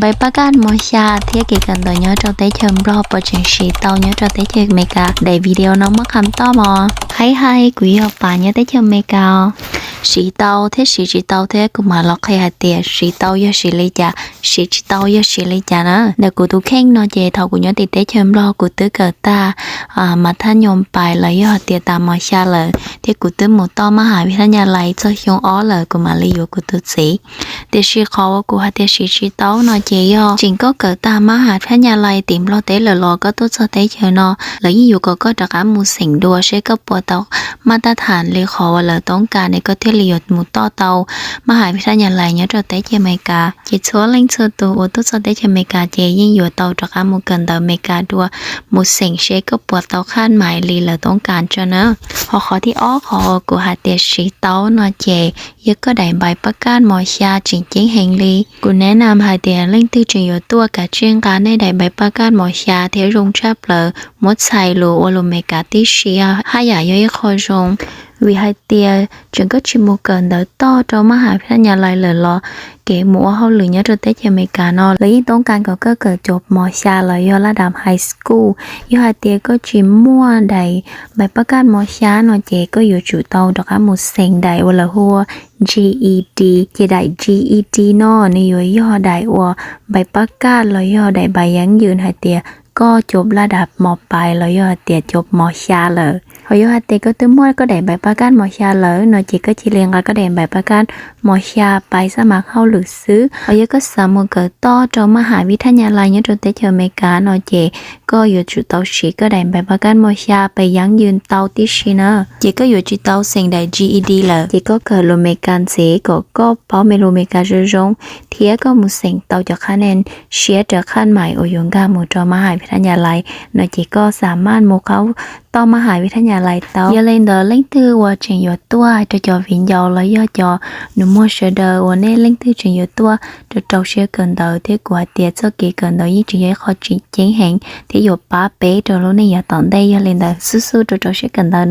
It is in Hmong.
Npaim pab kaj mos xya thiab kev kawm ntawv nyob rau teb chaws Nplog puas tseem siv tau nyob rau teb chaws Amelikas? Daim video no muab qha toj mos. Hais hais, kuv yog Paj nyob teb chaws Amelikas os. Siv tau thiab siv tsis tau thiab kuv mam los qhia hais tias siv tau yog siv li cas, siv tsis tau yog siv li cas na. Ntawm kuv tus kheej no ces thaum kuv nyob tim teb chaws Nplog kuv twb kawm tag mas thab nyoos pais los yog hais tias tas mos xya lawm thiab kuv twb mus toj mab has vib thab nyas lais txog xyoo ob lawm kuv mam li yuav kuv tus txiv. Tiam sis qhov uas kuv hais tias siv tsis tau no ces yog tseem koj kawm tag mab has vib thab nyas lais tim Nplog teb lawm los koj tuaj txog teb chaws no lawv yeej yuav kom koj rov qab mus xeem dua seb koj puas tau maj tab tham li qhov uas lawv toob kas ne koj thiaj li yuav mus toj tau mab has vib thab nyas lais nyob rau teb chaws Amelikas. Ces txhua leej txhua tus uas tuaj txog teb chaws Amelikas ces yeej yuav tau rov qab mus kawm ntawv Amelikas dua, mus xeem seb koj puas tau khaj mais li lawv toob kas tso na. Ho qhov thib ob qhov uas kuv hais tias siv tau no ces yog koj daim npaim pab kaj mos xya tseem ceeb heev li. Kuv neb nam hais tias leej twg tseem yuav tuaj kav tsij nqa nej daim npaim pab kaj mos xya thiab zoo tshaj plaws muab txhais lus ua lus Amelikas tib si, haj yam yog ib qho zoo. Vim hais tias tseem koj tsis mus kawm ntawv toj rau mab has vib thab nyas lais lawm los kev mus ua hauj lwm nyob rau teb chaws Amelikas no lawv yeej toob kas kom koj kawm cov mos xya los yog laj dab high school. Yog hais tias koj tsis muaj daim npaim pab kaj mos xya no ces koj yuav tsum tau rov qab mus xeem daim uas lawv hu ua G E D. Ces daim G E D no nws yuav yog daim uas npaim pab kaj los yog daim npaim yaj yws hais tias koj cov laj dab mos pais los yog hais tias cov mos xya lawm. Ho yog hais tias koj twb muaj koj daim npaim pab kaj mos xya lawm no ces koj cia li nqa koj daim npaim pab kaj mos xya pais xab mas hauj lwm xwb. Ho yog koj xav mus kawm toj rau mab has vib thab nyas lais nyob rau teb chaws Amelikas no ces koj yuav tsum tau siv koj daim npaim pab kaj mos xya pais yaj yws tau tib si na. Ces koj yuav tsis tau xeem daim G E D lawm. Ces koj kawm lus Amelikas ntxiv kom koj paub me lus Amelikas zoo zoo thiab koj mus xeem tau cov khaj nees siab rau khaj mais uas yuav nkag mus rau mab has vib thab nyas lais no ces koj xav maj mus qhov toj mab has vib thab nyas lais tau. Yog li ntawd leej twg uas tseem yuav tuaj rau cov viv ncaus los yog cov nus muag sawv daws uas nej leej twg tseem yuav tuaj rau rau siab kawm ntawv thiab kuv hais tias txoj kev kawm ntawv yeej tseem yog ib qho tseem ceeb heev thiab yuav pab peb rau lub neej yav tom ntej. Yog li ntawd xub xub rau rau siab kawm ntawv na.